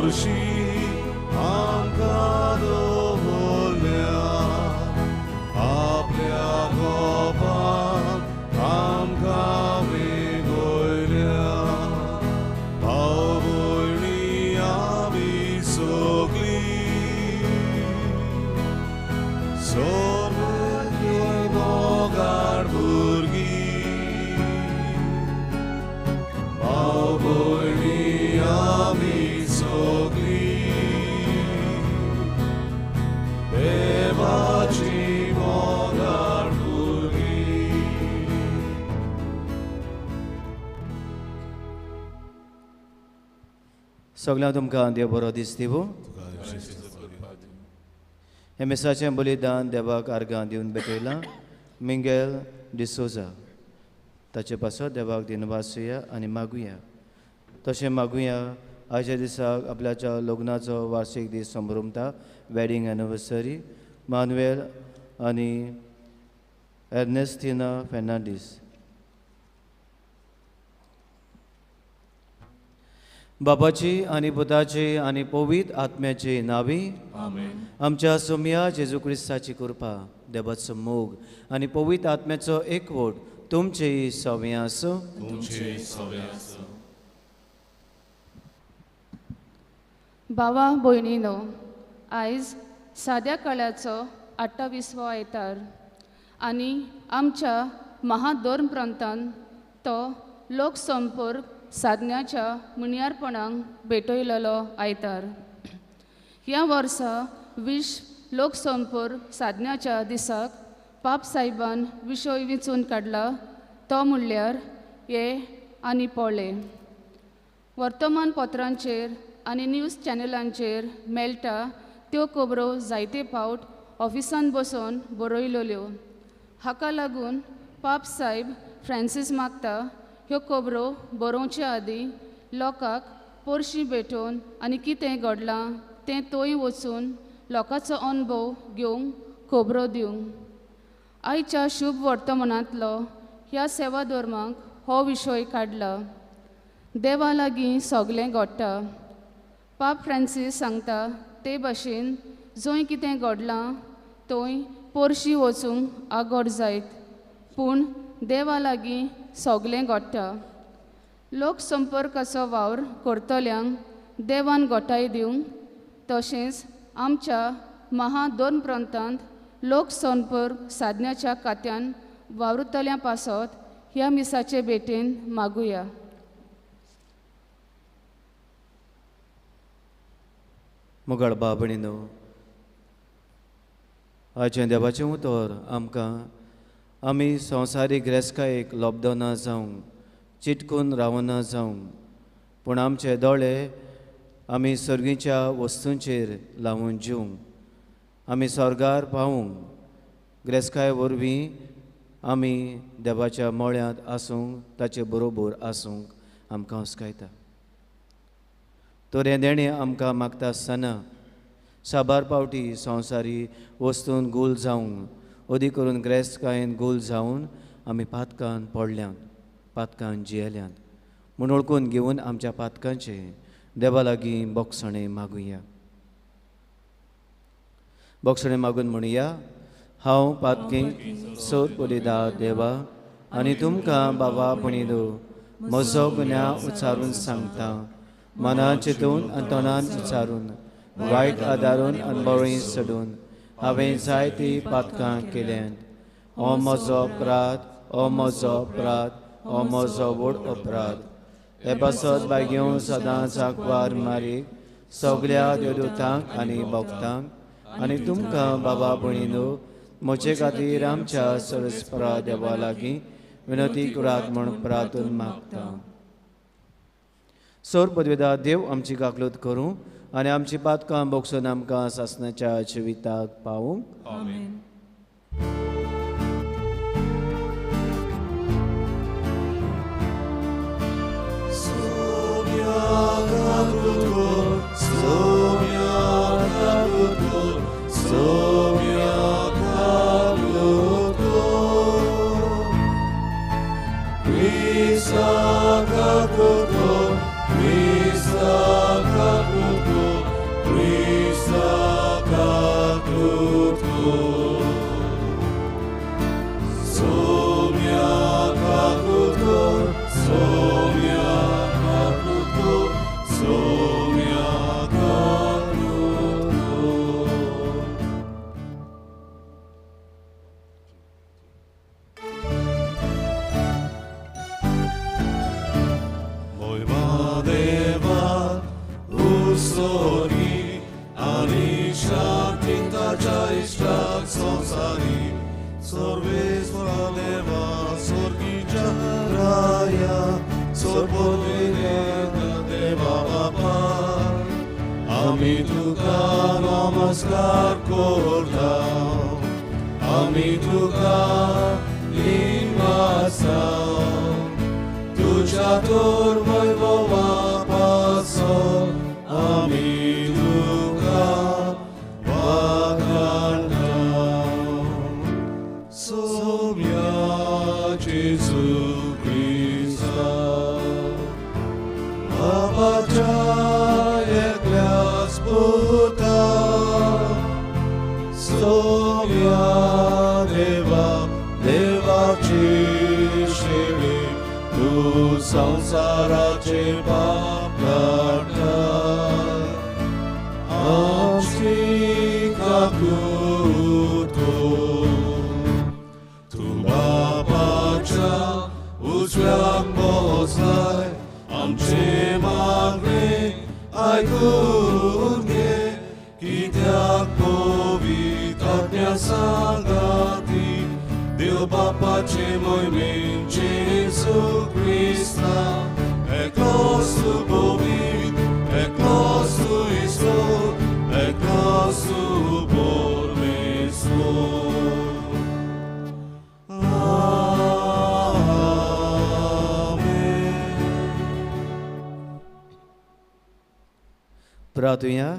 पोरशी आमकां दवरल्या आपल्या गोपान आमकां वेगोयल्या भाव भयणी आमी सगळीं सोबती मोगाळ भुरगीं भाव भयणी आमी सगळीं देवाची मोगाळ भुरगीं. सगळ्यांक तुमकां देव बरो दीस दिवं. हे मिसाचें बलिदान देवाक आर्गां दिवन भेटयलां मिंगेल डिसोजा ताचे पासत देवाक दिनवासुया आनी मागुया. तशें मागुया आयच्या दिसाक आपल्याच्या लग्नाचो वार्षीक दीस संभ्रमता वेडींग एनिवर्सरी मानुएल आनी एर्नेस्टिना फेर्नांडीस. बाबाची आनी पुताची आनी पवित्र आत्म्याची नावी आमच्या सोम्या जेजू क्रिस्ताची कृपा देवाचो मोग आनी पवित्र आत्म्याचो एकवट तुमचेय सवे आसूं. भावा भयणीनो, आयज साद्या काळाचो 28वो आयतार आनी आमच्या महाधर्म प्रांतान तो लोकसंपर्क साधण्याच्या मुनियारपणाक भेटयलेलो आयतार. ह्या वर्सा विश्व लोकसंपर्क साधण्याच्या दिसाक पाप साहेबान विशय विंचून काडला तो म्हणल्यार ये आनी पोळे. वर्तमानपत्रांचेर आनी न्यूज चॅनलांचेर मेळटा त्यो खबरो जायते फावट ऑफिसान बसून बरयल्यो. हाका लागून पाप साहेब फ्रांसीस मागता ह्यो खबरो बरोवचे आदीं लोकांक पोरशी भेटोवन आनी कितें घडलां तें थंय वचून लोकांचो अणभव घेवंक खबरो दिवंक. आयच्या शुभ वर्तमानांतलो ह्या सेवा धर्माक हो विशय काडला. देवा लागीं सगळें घडटा. पाप फ्रांसीस सांगता ते भाशेन जंय कितें घडलां थंय पोरशी वचूंक आगोड जायत, पूण देवा लागीं सगळें घडटा. लोकसंपर्काचो वावर करतल्यांक देवान गोठाय दिवंक तशेंच आमच्या महाधर्म प्रांतांत लोकसंपर्क साधण्याच्या खात्यान वावुरतल्या पासत ह्या मिसाचे भेटेन मागुया. मोगाळ बाबणीनो, आयचें देवाचें उतर आमकां आमी संवसारीक ग्रेस्कायेक लब्दना जावंक चिटकून रावना जावंक, पूण आमचे दोळे आमी सर्गीच्या वस्तूंचेर लावन जिवंक, आमी स्वर्गार पावूंक ग्रेस्काय वरवीं आमी देवाच्या मळ्यांत आसूंक ताचे बरोबर आसूंक आमकां हुस्कायता. तर हें देणें आमकां मागता आसतना साबार पावटी संवसारी वस्तून गोल जावंक, अदीक करून ग्रेस्तकायेन गोल जावन आमी पातकान पडल्यात, पातकान जियेल्यात म्हूण वळखून घेवन आमच्या पातकांचे देवा लागीं बोगसणें मागुया. बोगसणें मागून म्हणुया, हांव पातकी सोद बलिदा देवा आनी तुमकां बाबा पणीदो म्हजो गुन्यांव उच्चारून सांगता. मनान चिंतून आनी तोंडान उच्चारून वायट आदारून आनी बळी सोडून हांवें जायतीं पातकां केल्यांत. हो म्हजो अपराध, हो म्हजो अपराध, हो म्हजो व्हड अपराध. हे पासत बायगेव सदांच आंकवार मारीक सगल्या देवदूतांक आनी भक्तांक आनी तुमकां बाबा भयणीनो म्हजे खातीर आमच्या सरस्परा देवा लागीं विनंती करात म्हूण प्रार्थून मागता. सोर पदवेदा देव आमची काकलूत करूं आनी आमची पातकां बोगसून आमकां सासणाच्या जिविताक पावूंक. आमेन. Krista kakuto, Krista kakuto, सोर्गी आनी शांती ताच्या इश्टाक संवसारी सर्वेस्परा देवा सोर्गीच्या राया सोर्बोदेवा देवा बापा आमी तुका नमस्कार करता आमी तुका दिनवासा तुझ्या तोर वैभवा पासो आमी तुका वाखाणता सोम्या जेजू क्रिस्ता बाबाच्या एकल्याच पुता सोम्या देवा देवाची शेळी तू संसाराचे पाप काडटा आमची काकूत कर. तूं बापाच्या उजव्याक बसलाय आमचे मागणे आयकून घे कित्याक पवित्र आत्म्या सांगाती देव बापाचे मोहिमेन जेजू क्रिस्ता एकलोच तूं पवित्र एकलोच तूं ईश्वर एकलोच तूं परमेश्वर. आमेन. प्रार्थुया.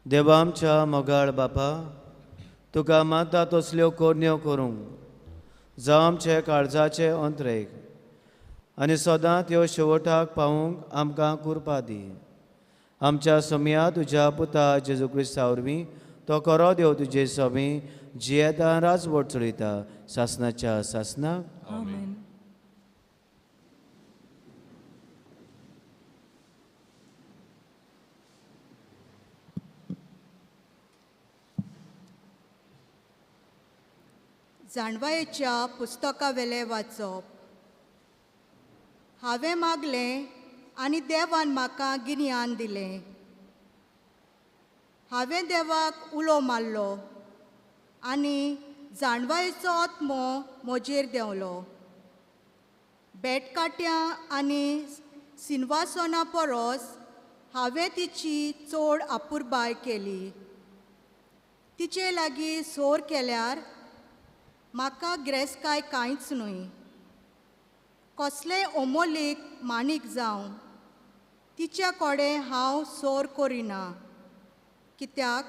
देवा आमच्या मोगाळ बापा, तुका मानता तसल्यो करण्यो करूंक जावं आमचे काळजाचे अंतरेक आनी सदां त्यो शेवटाक पावूंक आमकां कृपा दी. आमच्या सोम्या तुज्या पुता जेजू क्रिस्ता वरवीं तो खरो देव तुजे स्वामी जियेता राजवट चलयता सासनाच्या सासनाक. आमेन. जाणवायेच्या पुस्तकावेलें वाचप. हांवें मागलें आनी देवान म्हाका गिन्यान दिलें. हांवें देवाक उलो मारलो आनी जाणवायेचो आत्मो म्हजेर देंवलो. बेटकाट्यां आनी सिनवासना परस हांवें तिची चड आपुरबाय केली. तिचे लागीं सोर केल्यार म्हाका ग्रेसकाय कांयच न्हय. कसलें अमोलीक माणीक जावं तिच्या कडेन हांव सोर करिना, कित्याक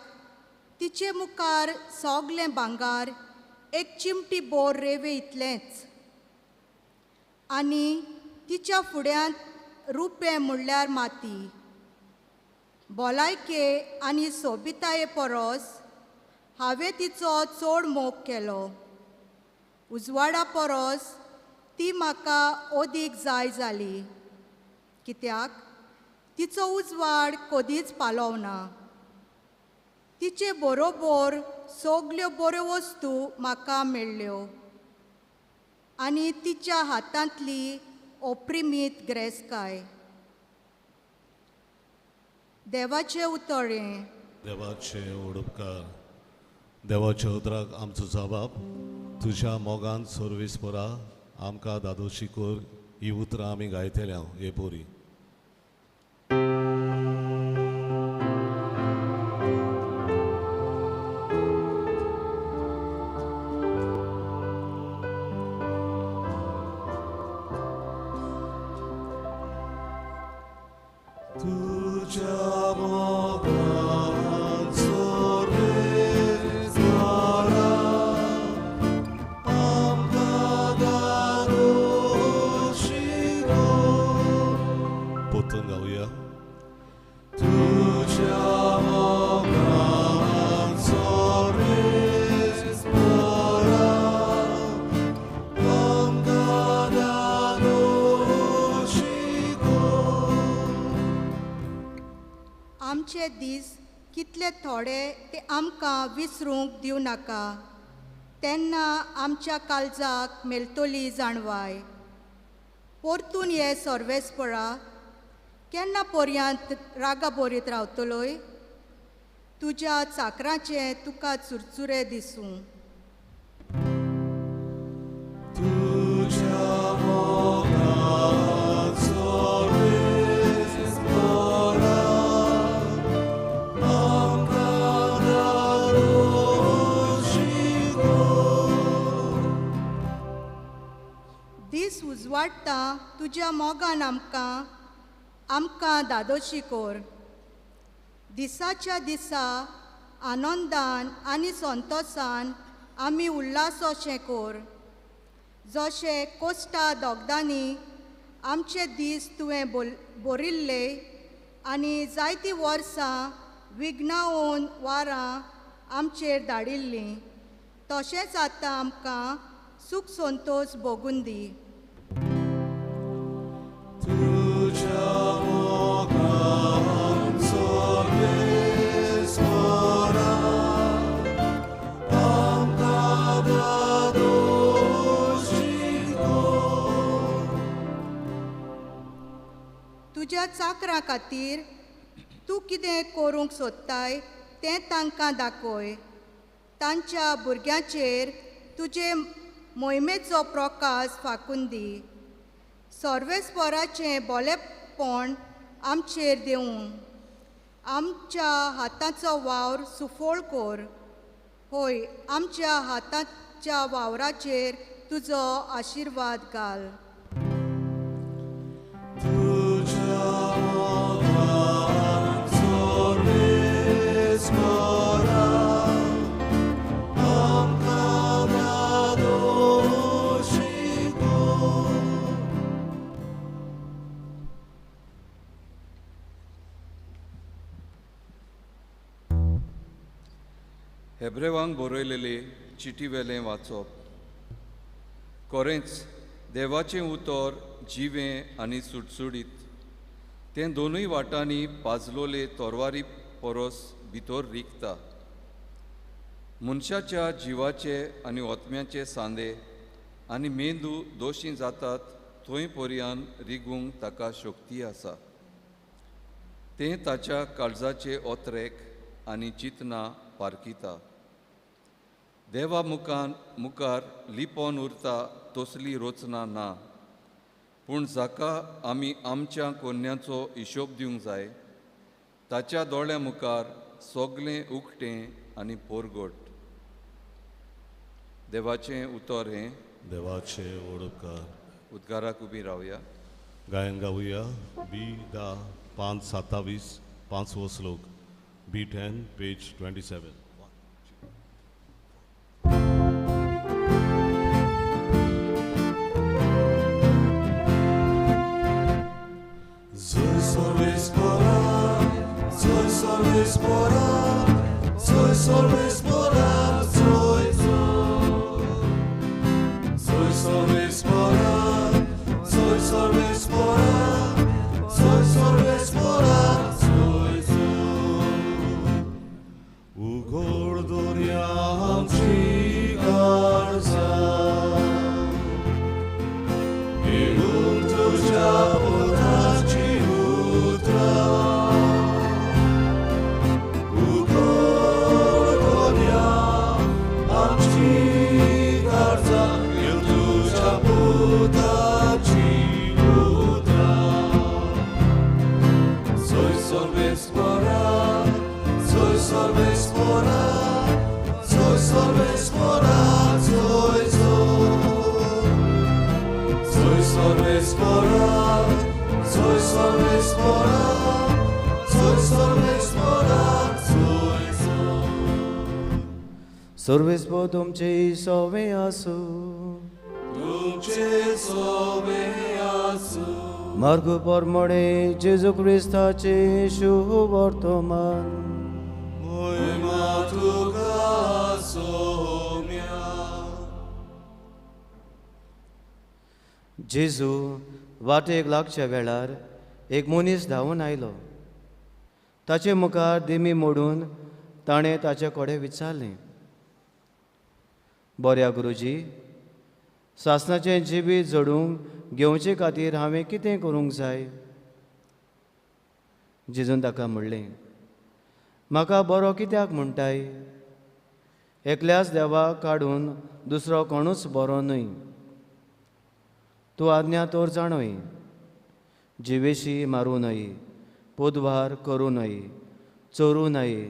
तिचे मुखार सगलें भांगर एक चिमटी बोर रेंवे इतलेंच आनी तिच्या फुड्यांत रुपें म्हणल्यार माती. भलायके आनी सोबिताये परस हांवें तिचो चड मोग केलो. उजवाडा परस ती म्हाका अदीक जाय जाली, कित्याक तिचो उजवाड कदीच पालोवना. तिचे बरोबर सगल्यो बऱ्यो वस्तू म्हाका मेळ्ळ्यो आनी तिच्या हातांतली ओप्रिमीत ग्रेसकाय. देवाचें उतळें. देवाचे उडपकार देवाच्या उतराक आमचो जबाब तुज्या मोगान सर्वीस पुरा आमकां दादोशी कर. ही उतरां आमी गायतले हांव हे पोरी. तुझ्या मोगान सर्वेस्परा आमकां दादोशी कर. पोतून गावया. तुझ्या मोगान सर्वेस्परा आमकां दादोशी कर. आमचे दीस कितले थोडे ते आमकां विसरूंक दिवं नाका, तेन्ना आमच्या काळजाक मेळटली जाणवाय. परतून हे सर्वेस्परा, केन्ना पर्यांत रागा बरीत रावतलोय? तुज्या चाकरांचें तुका चुरचुरे दिसूं. दीस उजवाडटा तुज्या मोगान आमकां आमकां दादोशी कोर. दिसाच्या दिसा आनंदान आनी संतोसान आमी उल्हास अशें कोर. जशें कोस्टा दोगदांनी आमचे दीस तुवें बोरिल्ले आनी जायतीं वर्सां विघ्नावन वारां आमचेर धाडिल्लीं, तशेंच आतां आमकां सूख संतोश भोगून दी. तुज्या चाकरां खातीर तूं कितें करूंक सोदताय तें तांकां दाखय. तांच्या भुरग्यांचेर तुजे मोहिमेचो प्रकाश फाकून दी. सर्वेस्पराचें बोलेपण आमचेर देवूं. आमच्या हाताचो वावर सुफळ कोर. होय, आमच्या हाताच्या वावराचेर तुजो आशिर्वाद घाल. हेब्रेवांक बरयलेले चिटी वेलें वाचप. कोरेंच देवाचें उतर जिवें आनी सुटसुडीत, तें दोनूय वाटांनी पाजलोले तोरवारी परस भितर रिगता. मनशाच्या जिवाचे आनी ओतम्याचे सांदे आनी मेंदू दोशी जातात थंय पर्यान रिगूंक ताका शक्ती आसा. तें ताच्या काळजाचे ओतरेक आनी चिंतना पारखिता. देवा मुखान मुखार लिपोन उरता तसली रचना ना, पूण जाका आमी आमच्या कोन्याचो हिशोब दिवंक जाय ताच्या दोळ्या मुखार सगळें उकटें आनी पोरगोट. देवाचें उतर हें. देवाचें ओडकार. उद्गाराक उबी रावया. गायन गावया बी 10 5 27 5वो श्लोक, B10 page 27. Zoy सर्वेस्परा, zoy सर्वेस्परा, zoy सर्वेस्परा, zoy zoy. Zoy सर्वेस्परा, zoy सर्वेस्परा, zoy सर्वेस्परा, zoy zoy. उगोड दर्या आमची काळजां, येवून तुज्या पुताची उतरां. उगोड दर्या आमची काळजां, येवन तुज्या पुताची उतरां. Soy सर्वेस्परा, soy सर्वेस्परा, soy सर्वेस्परा, soy soy. Soy सर्वेस्परा, soy सर्वेस्परा, soy सर्वेस्परा, soy soy. सर्वेस्पर तुमचे सोवे आसूं. तुमचे सोवे आसूं. मार्ग परमणे जेजू क्रिस्ताचे शुभवर्तमान. मोहिमा तुका सोम्या. जेजू वाटेक लागच्या वेळार एक मनीस धांवून आयलो. ताचे मुखार दिमी मोडून ताणें ताचे कडेन विचारलें, बऱ्या गुरुजी, सासणाचें जिवीत जोडूंक घेवचे खातीर हांवें कितें करूंक जाय? जेजून ताका म्हणलें, म्हाका बरो कित्याक म्हणटाय? एकल्याच देवाक काडून दुसरो कोणूच बरो न्हय. तूं आज्ञा तर जाणय, जिवेशी मारूं नये, पोदवार करूं नये, चोरूं नये,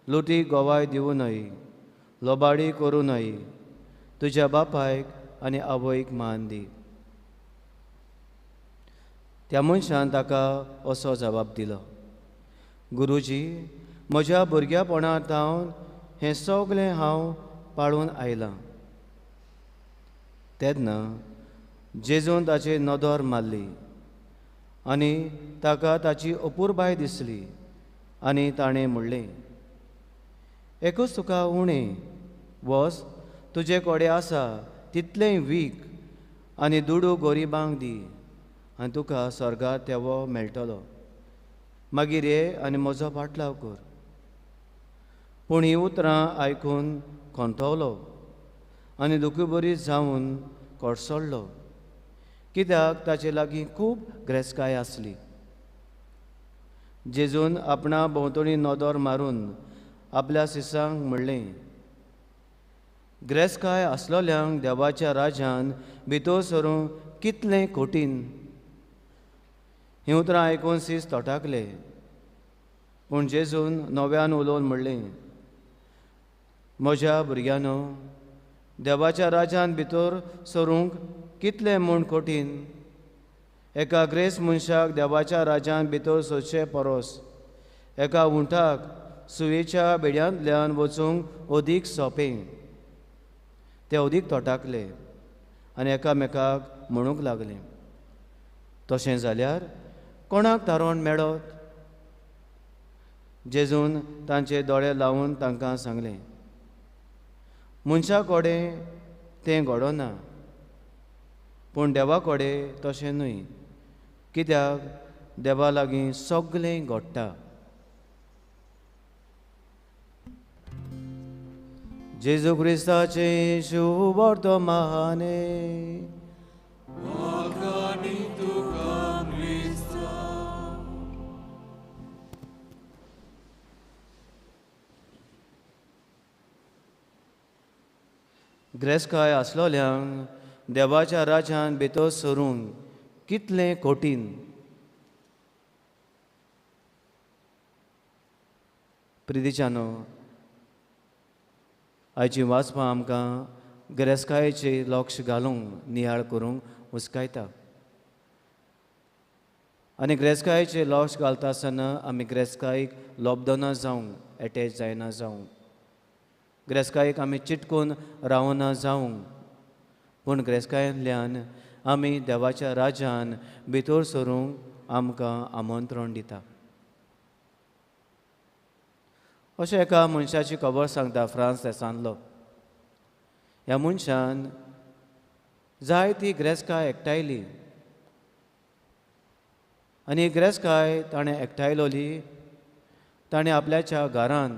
लुटी गोवाय दिवं नये, लोबाडी करूं नये, तुज्या बापायक आनी आवयक मान दी. त्या मनशान ताका असो जबाब दिलो, गुरुजी, म्हज्या भुरग्यापणांत हांव हें सगळें हांव पाळून आयलां. तेन्ना जेजून ताचेर नदर मारली आनी ताका ताची अपुरबाय दिसली आनी ताणें म्हणलें, एकूच तुका उणें, वच तुजे कडेन आसा तितलेंय वीक आनी दुडू गरिबांक दी आनी तुका स्वर्गार तेवो मेळटलो. मागीर ये आनी म्हजो पाटलाव कर. पूण हीं उतरां आयकून खंतवलो आनी दुखीबरी जावन कोडसडलो, कित्याक ताचे लागीं खूब ग्रेसकाय आसली. जेजून आपणा भोंवतणी नदर मारून आपल्या शिसांक म्हणलें, ग्रेसकाय आसलोल्यांक देवाच्या राज्यान भितर सरूंक कितलें कठीण. हीं उतरां आयकून शीस तोटाकले. पूण जेजून नव्यान उलोवन म्हणलें, म्हज्या भुरग्यांनो, देवाच्या राज्यान भितर सरूंक कितलें म्हूण कठीण. एका ग्रेस मनशाक देवाच्या राज्यान भितर सरचे परस एका उंठाक सुयेच्या बेड्यांतल्यान वचूंक अदीक सोंपें. ते अदीक तोटाकले आनी एकामेकाक म्हणूंक लागले, तशें जाल्यार कोणाक तारण मेळत? जेजून तांचे दोळे लावन तांकां सांगलें, मनशा कडेन तें घडना, पूण देवा कडेन तशें न्हय, कित्याक देवा लागीं सगळें घडटा. जेजू क्रिस्ताचें शुभवर्तमाने. ग्रेसकाय आसलोल्यांक देवाच्या राज्यान भितर सरूंक कितलें कठीण. प्रितीच्यानो, आयची वाचपां आमकां गिरेस्कायेचेर लक्ष घालूंक, नियाळ करूंक हुस्कायता. आनी गिरेस्कायेचेर लक्ष घालता आसतना आमी गिरेस्कायेक लोबदना जावंक, एटॅच जायना जावंक, गिरेस्कायेक आमी चिटकून रावना जावंक, पूण गिरेस्कायेंतल्यान आमी देवाच्या राज्यान भितर सरूंक आमकां आमंत्रण दिता. अशें एका मनशाची खबर सांगता, फ्रांस देसांतलो. ह्या मनशान जायती गिरेस्काय एकठांयली आनी गिरेस्काय ताणें एकठांयलोली ताणें आपल्याच्या घरांत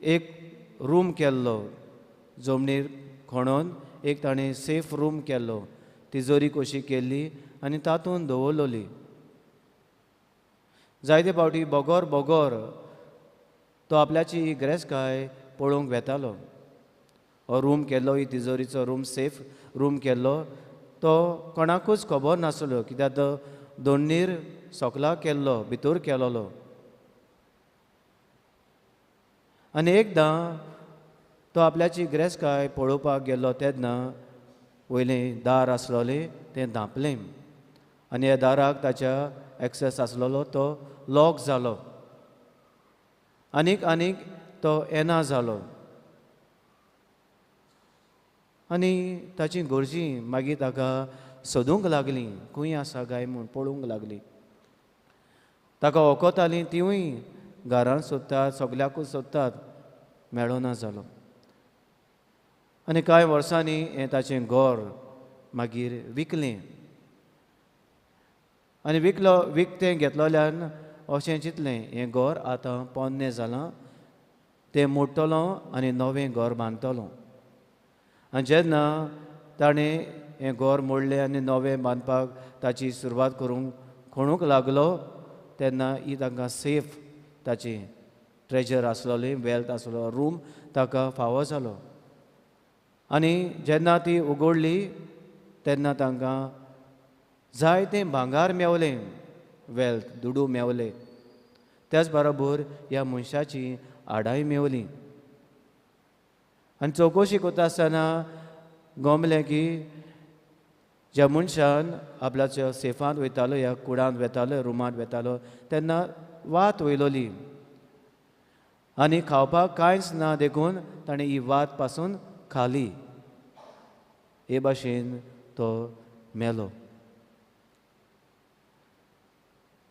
एक रूम केल्लो, जमनीर खणोन एक ताणें सेफ रूम केल्लो, तिजोरी कशी केल्ली आनी तातूंत दवरलोली. जायते फावटी बगर बगर तो आपल्याची ही गिरेस्काय पळोवंक वेतालो. हो रूम केल्लो, ही तिजोरीचो रूम, सेफ रूम केल्लो, तो कोणाकूच खबर नासलो, कित्याक तो दोन्नीर सोकला केल्लो, भितर केलोलो. आनी एकदां तो आपल्याची गिरेस्काय पळोवपाक गेल्लो तेन्ना वयलें दार आसलोलें तें धांपलें आनी ह्या दाराक ताच्या एक्सेस आसलोलो तो लॉक जालो आनीक आनीक तो येना जालो. आनी ताची गरजी मागीर ताका सोदूंक लागली, खंय आसा काय म्हूण पळोवंक लागली. ताका वखतालीं तिवूय घरांत सोदतात, सगल्याकूच सोदतात, मेळना जालो. आनी कांय वर्सांनी हें ताचें घर मागीर विकलें आनी विकलो विकतें घेतलोल्यान अशें चिंतलें, हें घर आतां पोन्नें जालां, तें मोडटलो आनी नवें घर बांदतलो. आनी जेन्ना ताणें हें घर मोडलें आनी नवें बांदपाक ताची सुरवात करूंक खणूंक लागलो तेन्ना ही तांकां सेफ ताची ट्रेजर आसलोली, वेल्थ आसलो रूम ताका फावो जालो. आनी जेन्ना ती उगडली तेन्ना तांकां जायतें भांगार मेवलें, वेल्थ दुडू मेवले, त्याच बरोबर ह्या मनशाची आडाय मेवली. आनी चवकशी करता आसतना गमलें की ज्या मनशान आपल्याच्या सेफांत वयतालो, ह्या कुडांत वेतालो, रुमांत वेतालो तेन्ना वात वयलोली आनी खावपाक कांयच ना देखून ताणें ही वात पासून खाली. हे भाशेन तो मेलो.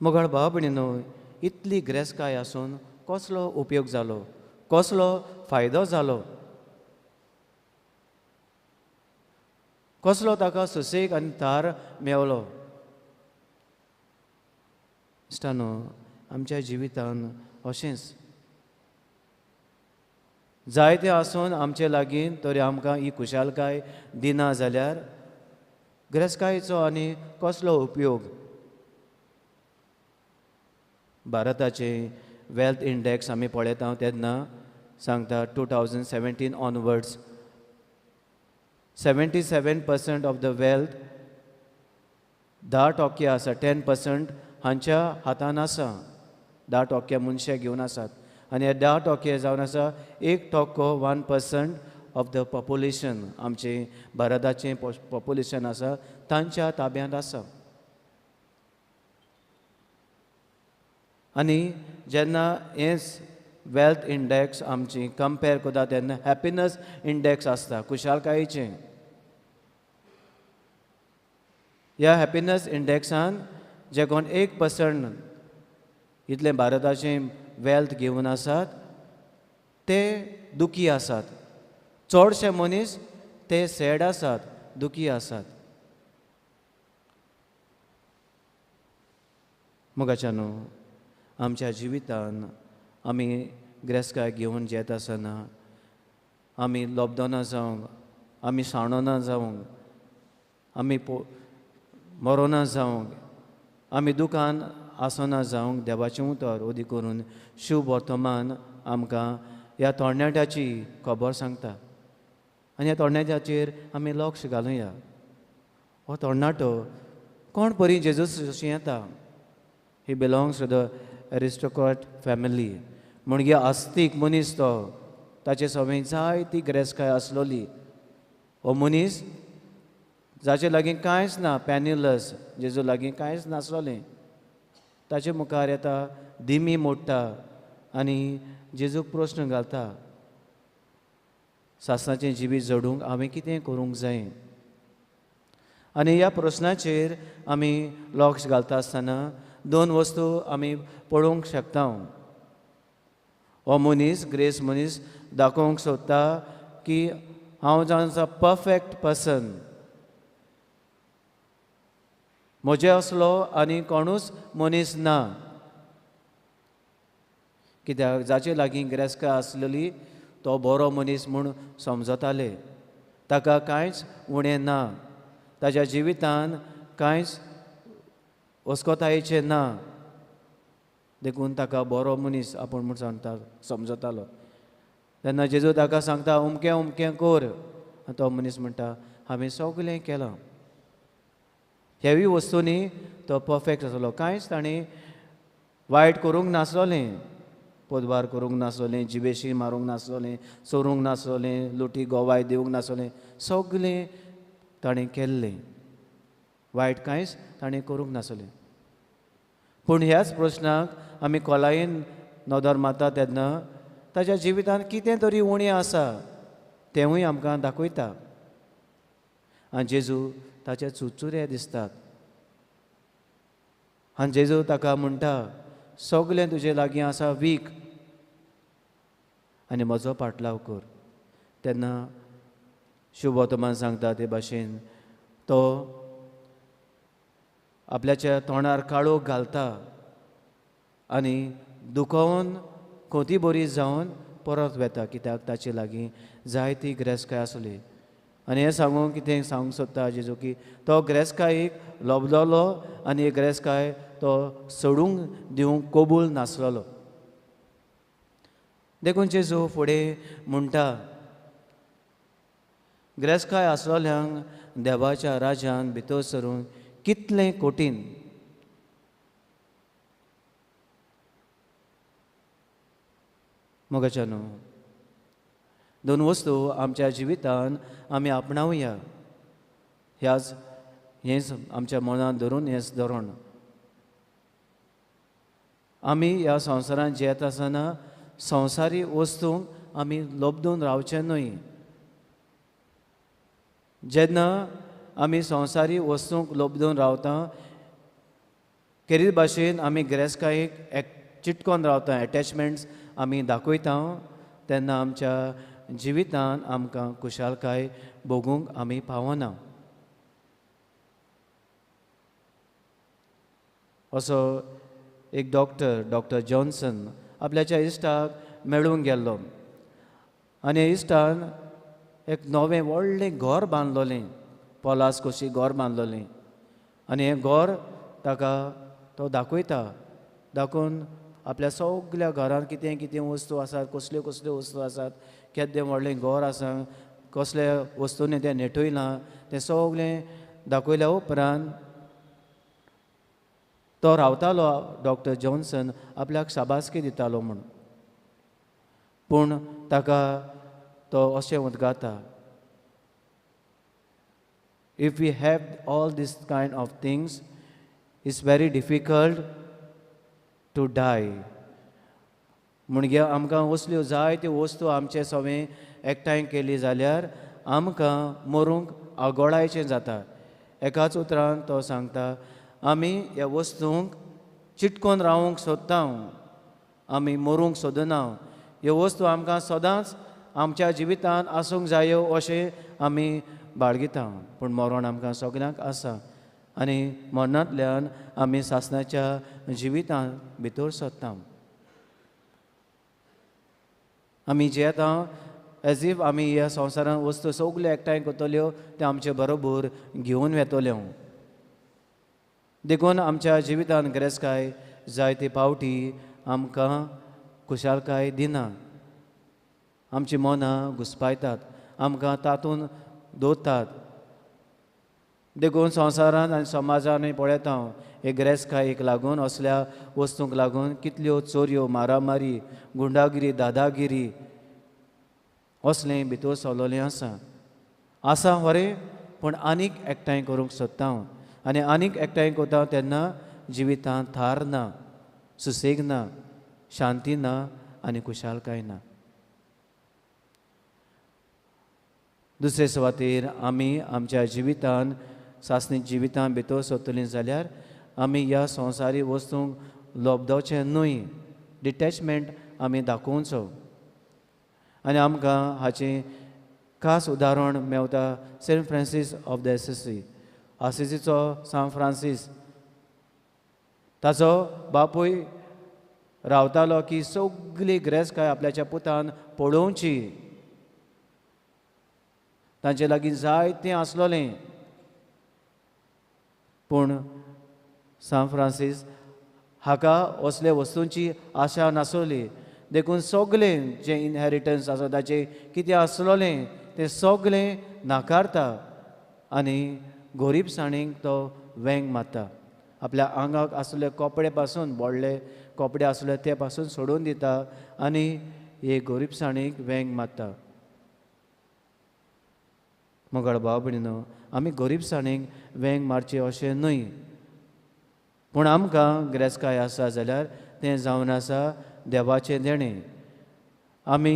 मोगाळ भाव भयणीनो, इतली ग्रेसकाय आसून कसलो उपयोग जालो, कसलो फायदो जालो, कसलो ताका सुसेग आनी थार मेवलो? इश्टानो, आमच्या जिवितान अशेंच जायते आसून आमचे लागीं तरी आमकां ही खुशालकाय दिना जाल्यार ग्रेसकायेचो आनी कसलो उपयोग? भारताचे वेल्थ इंडेक्स आमी पळयता तेन्ना सांगता 2017 onwards 77% of the wealth 10% आसा, 10% हांच्या हातान आसा, 10% मनशां घेवन आसात. आनी हे 10% जावन आसा 1% 1% ऑफ the population, आमचें भारताचें पॉप्युलेशन आसा तांच्या ताब्यांत आसा. आनी जेन्ना हें वेल्थ इंडेक्स आमची कंपेर करता तेन्ना हॅपिनस इंडेक्स आसता, खुशालकायेचें. ह्या हॅपिनस इंडेक्सान जे कोण 1% इतलें भारताचें वेल्थ घेवन आसात ते दुखी आसात, चडशे मनीस ते सॅड आसात, दुखी आसात. मोगाच्या न्हू, आमच्या जिवितान आमी ग्रेसकाय घेवन जेता आसतना आमी लोबदोना जावंक, आमी साणोना जावंक, आमी मरोना जावंक, आमी दुकान आसना जावंक देवाचें उतर ओदी करून शुभ वर्तमान आमकां ह्या तरणाट्याची खबर सांगता. आनी ह्या तरणाट्याचेर आमी लक्ष घालुया. हो तरणाटो कोण परी जेजूस जशी येता, he belongs to the aristocrat family, म्हणजे आस्तीक मनीस तो, ताचे सवंय जायती ग्रेसकाय आसलोली. हो मनीस जाचे लागीं कांयच ना, पॅनिलस, जेजू लागीं कांयच नासलोलें, ताचे मुखार येता, दिमी मोडटा आनी जेजूक प्रस्न घालता, सासणाचें जिवीत जोडूंक हांवें कितें करूंक जाय? आनी ह्या प्रस्नाचेर आमी लक्ष घालता आसतना दोन वस्तू आमी पळोवंक शकता. हो मनीस, ग्रेस मनीस दाखोवंक सोदता की हांव जावन आसा परफेक्ट पर्सन, म्हजे असलो आनी कोणूच मनीस ना. कित्याक जाचे लागीं ग्रेसकाय आसलेली तो बरो मनीस म्हूण समजताले, ताका कांयच उणें ना, ताच्या जिवितान कांयच वस्कोतायेचें ना, देखून ताका बरो मनीस आपूण म्हूण सांगता समजतालो. तेन्ना जेजू ताका सांगता अमकें अमकें कर, आनी तो मनीस म्हणटा हांवें सगळें केलां. ह्यावूय वस्तूंनी तो परफेक्ट आसलो, कांयच ताणें वायट करूंक नासलोलें, पोदवार करूंक नासलोलें, जिबेशी मारूंक नासलोलें, चोरूंक नासलोलें, लुटी गोवाय दिवंक नासलोलें, सगळें ताणें केल्लें, वायट कांयच ताणें करूंक नासलें. पूण ह्याच प्रस्नाक आमी खोलायेन नदर मारता तेन्ना ताच्या जिवितांत कितें तरी उणें आसा तेंवूय आमकां दाखयता. आनी जेजू ताचे चुरचुरे दिसतात आनी जेजू ताका म्हणटा सगळें तुजे लागीं आसा, वीक आनी म्हजो पाटलाव कर. तेन्ना शुभवर्तमान सांगता ते भाशेन तो आपल्याच्या तोंडार काळोख घालता आनी दुखोवन खोती बरी जावन परत वेता, कित्याक ताचे लागीं जायती ग्रेसकाय आसली. आनी हें सांगूंक कितें सांगूंक सोदता जेजू की तो ग्रेसकायेक लोबलोलो आनी ही ग्रेसकाय तो सोडूंक दिवंक कबूल नासलेलो. देखून जेजू फुडें म्हणटा, गिरेस्तकाय आसलेल्यांक देवाच्या राज्यान भितर सरूंक कितलें कठीण. मोगाच्या न्हू, दोन वस्तू आमच्या जिवितान आमी आपणावया, ह्याच हेंच आमच्या मनांत धरून हेंच धोरण. आमी ह्या संवसारांत जियेता आसतना संवसारी वस्तूंक आमी लोबदून रावचें न्हय. जेन्ना आमी संवसारी वस्तूंक लोबदून रावता, खेरीत भाशेन आमी गिरेस्तकायेक एक चिटकोन रावता, एटॅचमेंट्स आमी दाखयता, तेन्ना आमच्या जिवितान आमकां खुशालकाय भोगूंक आमी पावना. असो एक डॉक्टर, डॉक्टर जॉन्सन, आपल्याच्या इश्टाक मेळूंक गेल्लो आनी इश्टान एक नवें व्हडलें घर बांदलोलें, पोलास कशी घर बांदलोलें आनी हें घर ताका तो दाखयता. दाखोवन आपल्या सगल्या घरांत कितें कितें वस्तू आसात, कसल्यो कसल्यो वस्तू आसात, केदें व्हडलें घर आसा, कसल्या वस्तूंनी तें नेटयलां, तें सगलें दाखयल्या उपरांत तो रावतालो डॉक्टर जॉन्सन आपल्याक शाबासकी दितालो म्हूण. पूण ताका तो अशें उदगाता, if we have all this kind of things it's very difficult to die. म्हणजे आमकां असल्यो जायत्यो वस्तू आमचे सवें एकठांय केली जाल्यार आमकां मरूंक आगोळायचें जाता. एकाच उतरान तो सांगता, आमी ह्या वस्तूंक चिटकोन रावूंक सोदता, आमी मरूंक सोदना. ह्यो वस्तू आमकां सदांच आमच्या जिवितांत आसूंक जायो अशें आमी बाळगिता, पूण मरण आमकां सगल्यांक आसा आनी मरणांतल्यान आमी सासणाच्या जिवितांत भितर सरता. आमी जियेता एज if आमी ह्या संवसारांत वस्तू सगल्यो एकठांय करतल्यो त्यो आमचे बरोबर घेवन वेतल्यो. देखून आमच्या जिवितांत गिरेस्तकाय जायते पावटी आमकां खुशालकाय दिना, आमची मनां घुस्पायतात, आमकां तातूंत दवरतात. देखून संवसारांत आनी समाजानूय पळयता हांव, हे गिरेस्तकायेक लागून, असल्या वस्तूंक लागून कितल्यो चोरयो, मारामारी, गुंडागिरी, दादागिरी असलें भितर सरलेलें आसा. आसा खरें, पूण आनीक एकठांय करूंक सोदता हांव आनी आनीक एकठांय करता तेन्ना जिवितांत थार ना, सुसेग ना, शांती ना आनी खुशालकाय ना. दुसरे सुवातेर आमी आमच्या जिवितान सासणी जिवितान भितर सरतलीं जाल्यार आमी ह्या संवसारी वस्तूंक लोबदवचें न्हय, डिटॅचमेंट आमी दाखोवचो. आनी आमकां हाचें खास उदाहरण मेवता Saint Francis of the Assisi, आसिसीचो San Francis. ताचो बापूय रावतालो की सगली गिरेस्तकाय आपल्याच्या पुतान पळोवची, तांचे लागीं जायतें आसलोलें, पूण सान फ्रांसीस हाका असल्या वस्तूंची आशा नासली. देखून सगलें जें इनहेरिटन्स आसा ताचें कितें आसलोलें तें सगलें नाकारता आनी गोरीबसाणीक तो वेंग मारता. आपल्या आंगाक आसले कपडे पासून, व्हडले कपडे आसले ते पासून सोडून दिता आनी हे गोरीबसाणीक वेंग मारता. मोगाळ भाव भयणीनो, आमी गोरीबसाणीक वेंग मारची अशें न्हय, पूण आमकां गिरेस्तकाय आसा जाल्यार तें जावन आसा देवाचें देणें. आमी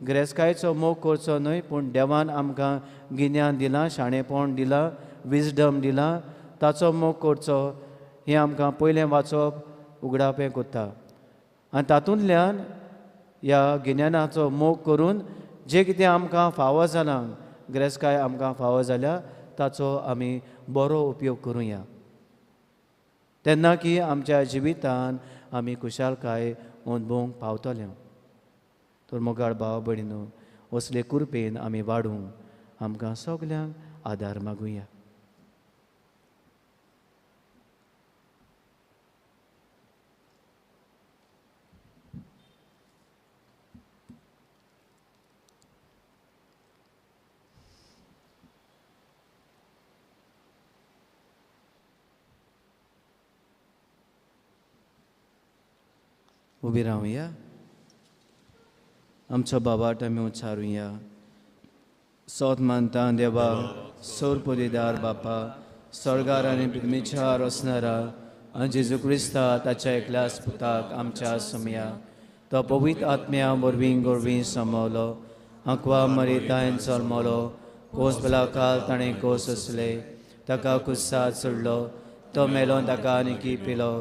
गिरेस्तकायेचो मोग करचो न्हय, पूण देवान आमकां गिन्यान दिलां, शाणेपण दिलां, विजडम दिलां, ताचो मोग करचो हें आमकां पयलें वाचप उगडापें करता. आनी तातूंतल्यान ह्या गिन्यानाचो मोग करून जें कितें आमकां फावो जालां, गिरेस्तकाय आमकां फावो जाल्या, ताचो आमी बरो उपयोग करुया, तेन्ना की आमच्या जिवितान आमी खुशालकाय अनुभवूंक पावतले. तर मोगाळ भाव भयणीनो, असले कृपेन आमी वाडूंक आमकां सगल्यांक आदार मागुया. उबी रावया, आमचो बाबाट आमी उच्चारुया। सोत मानता देवा सोर पुदेदार बापा, स्वर्गार आनी पृथ्वीच्या रचणारा आनी जेजू क्रिस्ता ताच्या एकल्याच पुताक आमच्या समया तो पवित्र आत्म्या वरवीं गोरवीं समवलो, आंकवा मरितायन जल्मलो, कोस बलाकाल ताणें कोस आसले, ताका कुस्साद सोडलो, तो मेलो ताका आनी पिलो,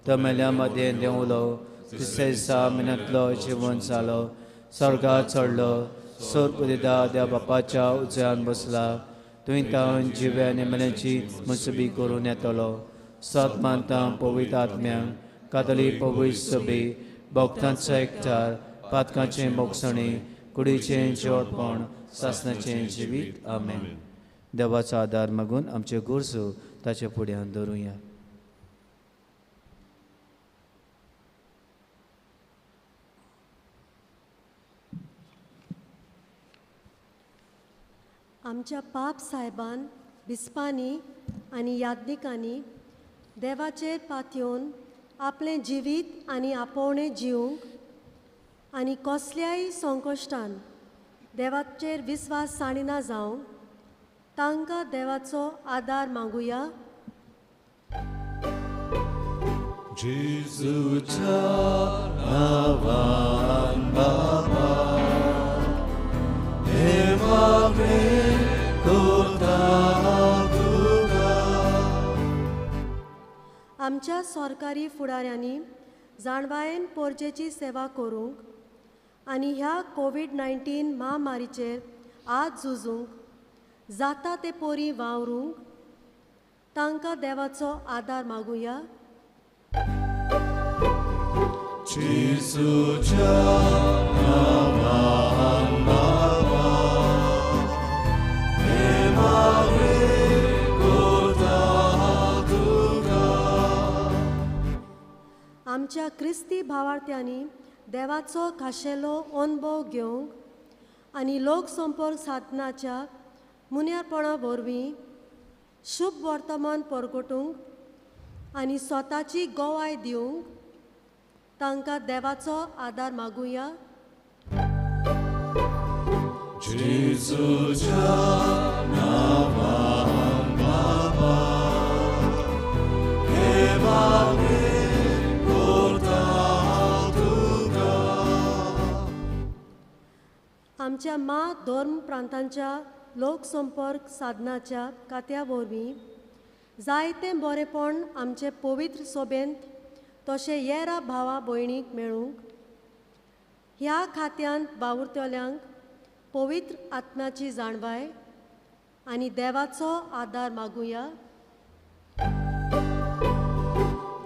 तो मेल्या मदें देंवलो, तिसरे दिसा मिनांतलो जिवन जालो, स्वर्गार चडलो, सोर पुदेदार देवा बापाच्या उजव्यान बसला, तुवें तावन जिव्या आनी मेल्यांची मुसबी करून येतलो। सत मानता पवित्र आत्म्यांक, कातली पवित्र सभे, भक्तांचो एकचार, पातकांचें मोगसणी, कुडीचें जिवतपण, सासणाचें जिवीत। आमेन। देवाचो आदार मागून आमच्यो गरजो ताचे फुड्यान दवरुया। आमच्या पाप साहेबान, बिस्पांनी आनी याज्ञिकांनी देवाचेर पातयेवन आपलें जिवीत आनी आपोवणें जिवंक आनी कसल्याय संकश्टान देवाचेर विस्वास सांडिना जावंक तांकां देवाचो आदार मागुया। जेजूच्या नांवान बाबा हे मागणें करता तुका। आमच्या सरकारी फुडाऱ्यांनी जाणवायेन पोरजेची सेवा करूंक आनी ह्या कोवीड-19 महामारीचेर आज झुजूंक जाता ते पोरी वावरूंक तांकां देवाचो आदार मागुया। जेजूच्या नांवान बाबा हे मागणें करता तुका। आमच्या क्रिस्ती भावार्थ्यांनी देवाचो खाशेलो अनुभव घेवंक आनी लोकसंपर्क साधनाच्या मुन्यारपणा वरवीं शुभ वर्तमान परगटूंक आनी स्वताची गवाय दिवंक तांकां देवाचो आदार मागुया। जेजूच्या नांवान बाबा हे मागणें करता तुका। आमच्या मा धर्म प्रांतांच्या लोकसंपर्क साधनाच्या खात्या वरवीं जायतें बरेपण आमचे पवित्र सोबेंत तशें येरा भावा भयणीक मेळूंक ह्या खात्यांत वावुरतल्यांक पवित्र आत्म्याची जाणवाय आनी देवाचो आदार मागुया।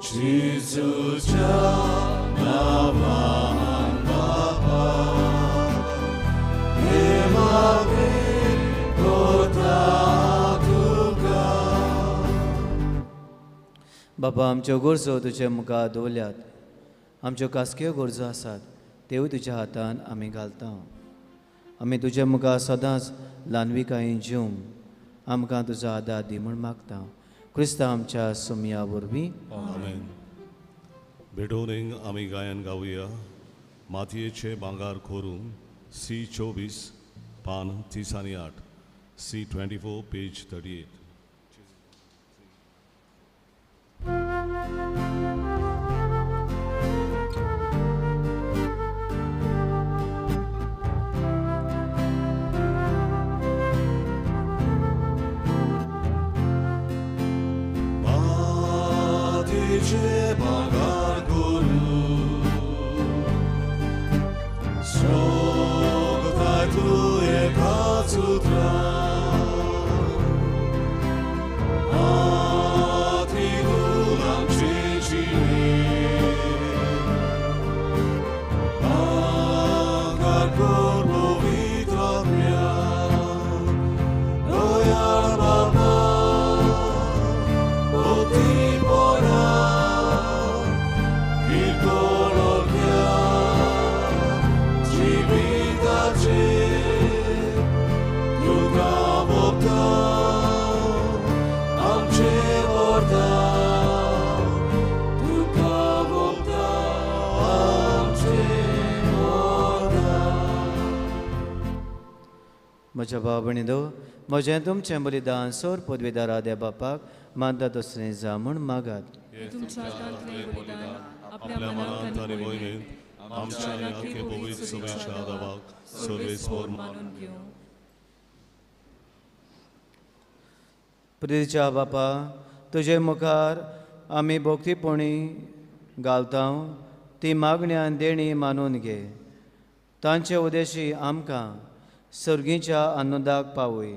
जेजूच्या नांवान बाबा हे मागणें करता तुका। बाबा आमच्यो गरजो तुजे मुखार दवरल्यात, आमच्यो खासक्यो गरजो आसात त्योय तुज्या हातान आमी घालता। आमी तुजे मुखार सदांच ल्हानविकायेन जिवंक आमकां तुजो आदार दी म्हूण मागता। क्रिस्ता आमच्या सुमया वरवीं। आमेन। भेटोवणेक आमी गायन गावया मातयेचे भांगर करून सी 24 पान 38, सी 24 पेज 38। मातयेचे भांगर करून सोगताय तूं एकाच उतरान माती धूल आमचे जिणे भांगर कर पवित्र आत्म्यान दयाळ बाबा भक्तीपणान किरकोळ जिविताचेर तुका म्हज्या भाव भयणींनो, म्हजें तुमचें बलिदान सोर पदवीदारा देव बापाक मानता तसलें जावं म्हूण मागात. तुमच्या हातांतलें बलिदान आपल्या मनांत आनी मोहिमेंत आमच्या आख्खे पवित्र सभेच्या देवाक सर्वेस्पर मानून घेवं. प्रितीच्या बापा, तुजे मुखार आमी भक्तीपणी घालता ती मागणी आनी देणी मानून घे. तांचे उद्देशी आमकां सर्गीच्या आनंदाक पावय.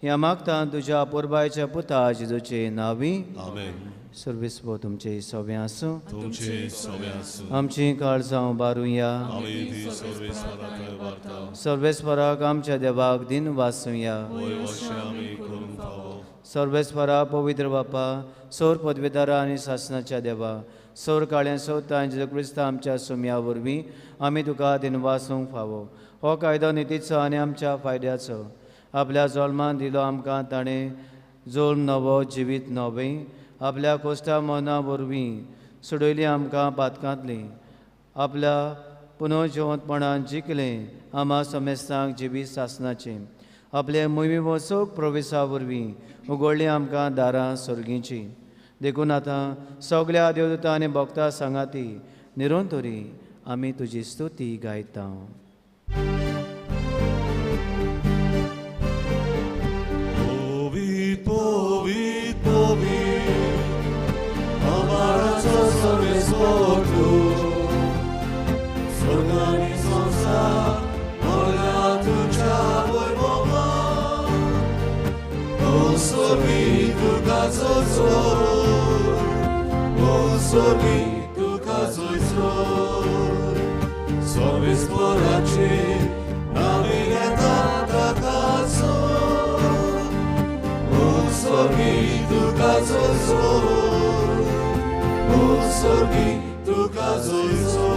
ह्या मागता तुज्या पुरबायच्या पुता जेजूचे नांवी. आमेन. सर्वेस्पर तुमचे सवे आसूं. तुमचे सवे आसूं. आमची काळजां बारुया. आमी ती सर्वेस्परा थंय वार्ता. सर्वेस्पराक आमच्या देवाक दिन वासूया. वय अशें आमी करूंक फावो. सर्वेस्परा पवित्र बापा, सोर पदवेदारा आनी सासनाच्या देवा, सोर काळें सोदता आनी जेजू क्रिस्ता आमच्या सुमया वरवीं आमी तुका दिन वासूंक फावो. हो कायदो नितीचो आनी आमच्या फायद्याचो. आपल्या जल्मान दिलो आमकां ताणें जोल्म नवो जिवीत नवें. आपल्या कोश्टा मना वरवीं सोडयली आमकां पातकांतली. आपल्या पुनर्जिवंतपणान जिखलें आमा समेस्तांक जिवीत सासनाचें. आपले मोहिमे वचूक प्रवेशा वरवीं उगडलीं आमकां दारां सर्गीचीं. देखून आतां सगल्या देवदूतां आनी भक्तां सांगाती निरंतरी आमी तुजी स्तुती गायता. पवित्र पवित्र पवित्र अमराचो सर्वेस्पर तूं, स्वर्ग आनी संवसार भरल्या तुज्या वैभवान. ओ स्वामी तुका जोयचो, ओ स्वामी तुका जोयचो, सर्वेस्पराचे नांवी घेता ताका जोड. ओ स्वामी तुका जोयचो, ओ स्वामी तुका जोयचो.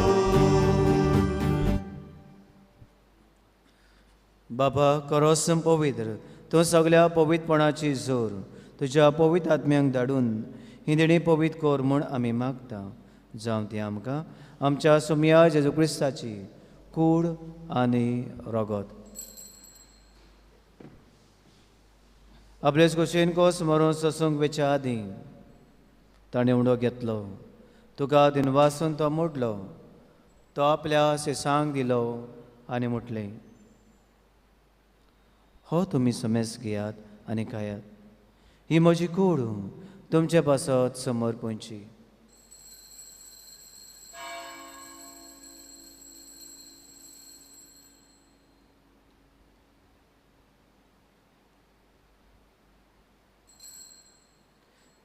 बाबा करोसम पवित्र तूं सगल्या पवित्रपणाची जोर तुज्या पवित्र आत्म्यांक धाडून ही देणी पवित्र कर म्हूण आमी मागता. जावं ती आमकां आमच्या सुमया जेजू क्रिस्ताची कूड आनी रगत. आपलेच कुशीन कोस मरून सोसूंक वेच्या आदीं ताणें उडो घेतलो, तुका दिनवासून तो मोडलो, तो आपल्या शिसांक दिलो आनी म्हटलें, हो तुमी समेस घेयात आनी खायात, ही म्हजी कूड तुमचे पासत समर्पणची.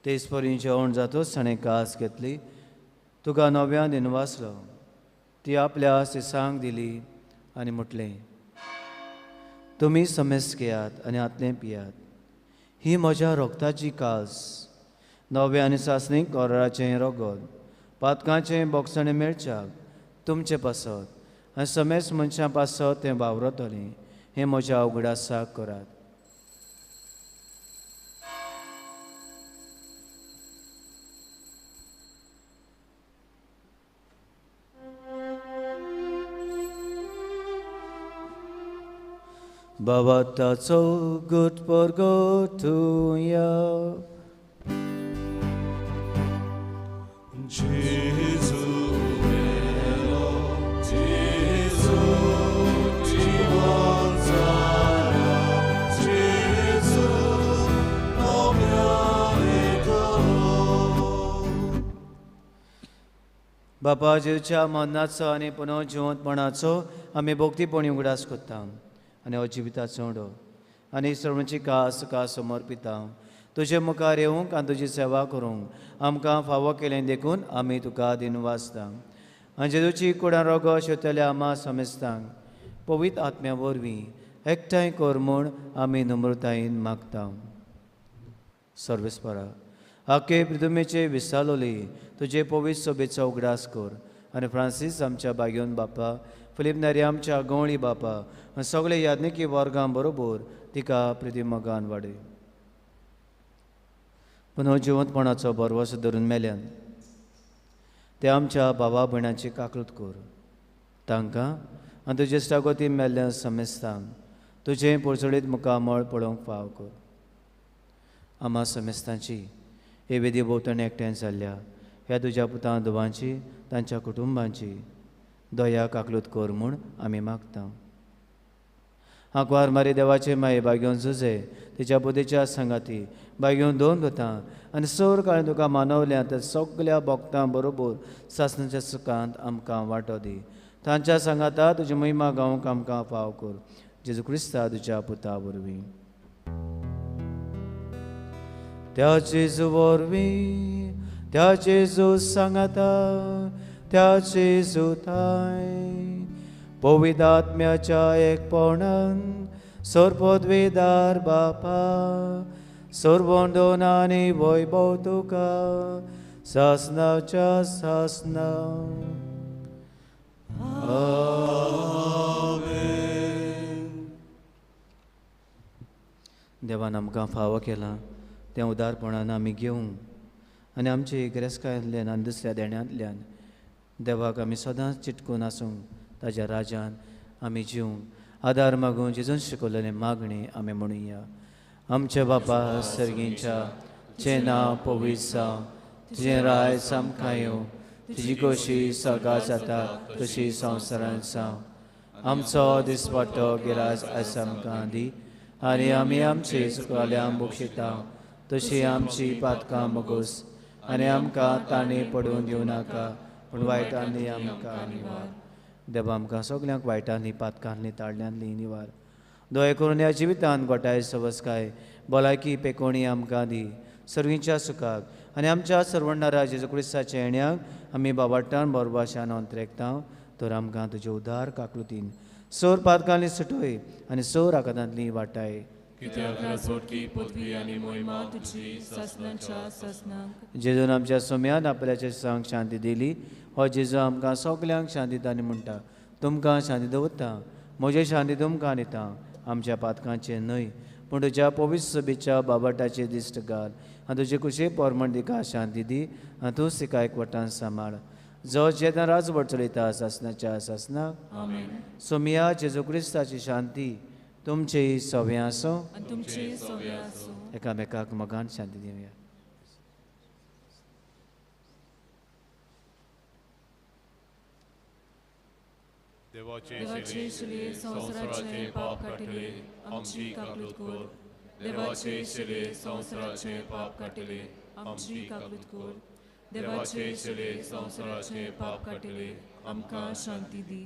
तेच परी जेवण जातूच ताणें कास घेतली, तुका नव्यान दिनवासलो, ती आपल्या शिसांक दिली आनी म्हटलें, तुमी समेस घेयात आनी हातलें पियात, ही म्हज्या रोगताची कास, नव्या आनी सासणीक कराराचें रगत, पातकांचें बोगसणें मेळच्याक तुमचें पासत आनी समेस मनशां पासत तें वावरतलें, हें म्हज्या उगडासाक करात. बाबा चौगुट परगोतुया. जेजू मेलो, जेजू जिवन जालो, जेजू नव्यान येतलो. बापा जेजूच्या मरणाचो आनी पुनर्जिवंतपणाचो आमी भक्तीपणी उगडास करता आनी हो जिविताचो उडो आनी सर्वांची कास तुका समर्पिता. तुजे मुखार येवंक आनी तुजी सेवा करूंक आमकां फावो केलें देखून आमी तुका दिनवासता. आनी जेजूची कुडां रोगो शेतल्या आमा समेस्तांक पवित्र आत्म्या वरवीं एकठांय कर म्हूण आमी नम्रतायेन मागता. सर्वेस्परा आखे पृथुमेचे विसालोली तुजे पवित्र सभेचो उगडास कर आनी फ्रांसीस आमच्या बागेवन बापा, फिलीप नेरी आमच्या गवळी बापा आनी सगळे याज्ञिकी वर्गां बरोबर तिका प्रितीमगान वाडय. पुनः जिवंतपणाचो भरवंसो धरून मेल्यान ते आमच्या भावा भयणांची काकळूत कर, तांकां आनी तुजे इश्टागती मेल्ल्या समेस्तांक तुजें पोरचोळीत मुखामळ पळोवंक फाव कर. आमा समेस्तांची हे वेदी भोंवतणी एकठांय जाल्ल्या ह्या तुज्या पुतां धुवांची तांच्या कुटुंबांची दया काकलूत कर म्हूण आमी मागता. आंकवार मारी देवाचे माये बागेवन जुजे तिच्या बुद्धीच्या सांगाती बागेवन दोन दुतां आनी सर काळें तुका मानवल्या त्या सगल्या भक्तां बरोबर सासणाच्या सुखांत आमकां वांटो दी. तांच्या सांगाता तुजी महिमा गावंक आमकां फाव कर. जेजू क्रिस्ता तुज्या पुता वरवीं. त्या जेजू वरवीं, त्या जेजू सांगाता, त्या जेजू थांय पवित्र आत्म्याच्या एकपणान सर्वपदवीदार बापा सर्वंदन आनी वैभव तुका सासनाच्या सासना. देवान आमकां फावो केलां तें उदारपणान आमी घेवंक आनी आमचे गिरेस्तकायांतल्यान आनी दुसऱ्या देण्यांतल्यान देवाक आमी सदांच चिटकून आसूंक ताज्या राजान आमी जिवंक आदार मागून जेजून शिकवलेलें मागणें आमी म्हणुया. आमच्या बापा सर्गींच्या, तुजें नांव पवित्र जावं, तुजें राज आमकां येवं, तुजी खोशी सर्गात जाता तशी संवसारांत जावं. आमचो दिसपट्टो गिराज आयज आमकां दी आनी आमी आमचे चुकल्यां बक्षिता तशी आमची पातकां मोगोस आनी आमकां ताणें पडून दिवं नाका पूण वायटांनी आमकां निवार. देवा आमकां सगल्यांक वायटांनी पातकांनी ताळ्यांनी निवार. दया करून ह्या जिवितांत गोठाय सवसकाय भलायकी पेकोणी आमकां दी. सर्वींच्या सुखाक आनी आमच्या सर्वणारा जेजू क्रिस्ताच्या येण्याक आमी बाबाटान बोरबाशान अंतरेकता. तर आमकां तुजे उदार काकलुतीन सोर पातकांनी सुटोय आनी सोर आकादांतली वाटाय. जेजून आमच्या सोम्यान आपल्याच्या सांग शांती दिली. हो जेजू आमकां सगल्यांक शांती दिता आनी म्हणटा, तुमकां शांती दवरता, म्हजी शांती तुमकां दिता. आमच्या पातकांचें न्हय पूण तुज्या पवित्र सभेच्या बाबाटाचे दिश्ट घाल आनी तुजे कुशे पोरमण तिका शांती दी आनी तूं तिका एकवटान सांबाळ. जो जेन्ना राजवट चलयता सासनाच्या सासना. सोमिया जेजू क्रिस्ताची शांती तुमचेय सवे आसूं. एकामेकाक मोगान शांती दिवया. देवाचे शिले संवसाराचे पाप काडटले आमची काकलूत कर. देवाचे शिले संवसाराचे पाप काडटले आमची काकलूत कर. देवाचे शिले संवसाराचे पाप काडटले आमकां शांती दी.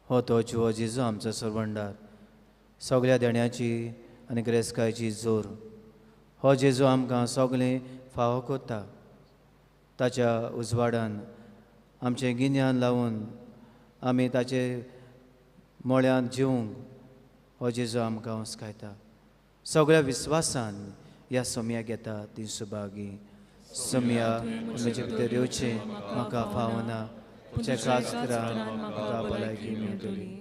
हो तो जिवो जेजू आमचो सरवंडार, सगल्या देण्याची आनी गिरेस्तकायेची जोर. हो जेजू आमकां सगळें फावो करता. ताच्या उजवाडान आमचें गिन्यान लावन आमी ताचे मोळ्यांत जिवंक हो जेजू आमकां हुस्कायता. सगळ्या विस्वासान ह्या सोम्याक येता ती सुभागी. सोम्या म्हजे भितर येवचें म्हाका फावना, तुमच्या काजरान म्हाका भलायकी मेळटली.